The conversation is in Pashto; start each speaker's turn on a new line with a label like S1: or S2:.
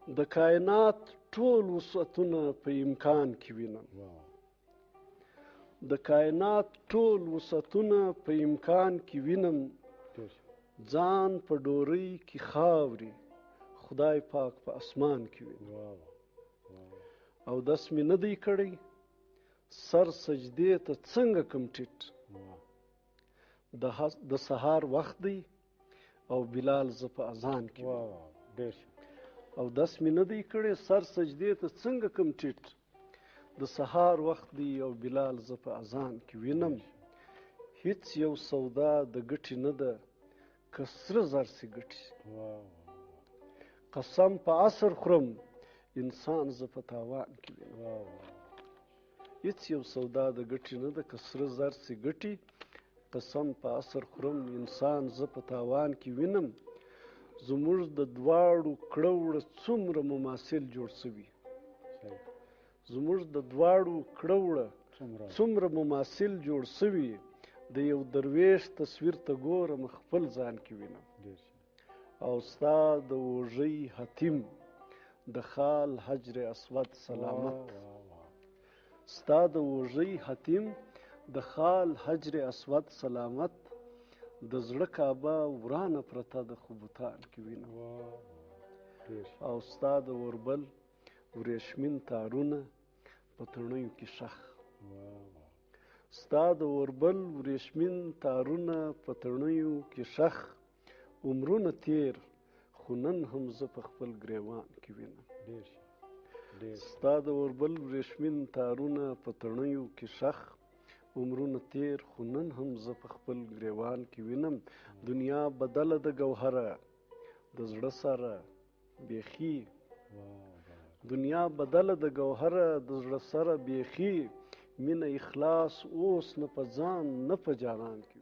S1: د کائنات ټول وسعتونه په امکان کې وینم. د کائنات ټول وسعتونه په امکان کې وینم، ځان په ډورۍ کې خاوري خدای پاک په اسمان کې وینم. او دس مې نه دی کړی سر سجدې ته څنګه کم ټیټ، د سهار وخت دی او بلال زه په اذان کې. او دس مې نه دی کړی سر سجدې ته څنګه کم ټیټ، د سهار وخت دی او بلال زه په اذان کې وینم. هیڅ یو سودا د ګټې نه ده که سره زر سي ګټي، قسم په عصر خورم انسان زه په تاوان کې وینم. هیڅ یو سودا د ګټې نه ده که سره زر سي ګټي، قسم په عصر خورم انسان زه په تاوان کې وینم. زموږ د دواړو کړه وړه څومره مماثل جوړ سوي، زموږ د دواړو کړه وړه څومره مماثل جوړ سوي، د یو درویش تصویر ته ګورم خپل ځان کې وینم. او ستا د اوږۍ حتیم د خال حجر اسود سلامت، ستا د اوږۍ حتیم د خال حجر اسود سلامت، د زړه کعبه ورانه پرته د خبوتان کې وینم. او ستا د اوربل وریښمین تارونه په تڼیو کې ښخ، ستا د اوربل وریښمین تارونه په تڼیو کې ښخ، عمرونه تیر خو نن هم زه په خپل ګریوان کې وینم. ستا د اوربل وریښمین تارونه په تڼیو کې ښخ، عمرونه تیر خو نن هم زه په خپل ګریوان کې وینم. دنیا بدله د ګوهره د زړه سره بیخي، دنیا بدله د ګوهره د زړه سره بیخي، مینه اخلاص اوس نه په ځان نه په جانان کې.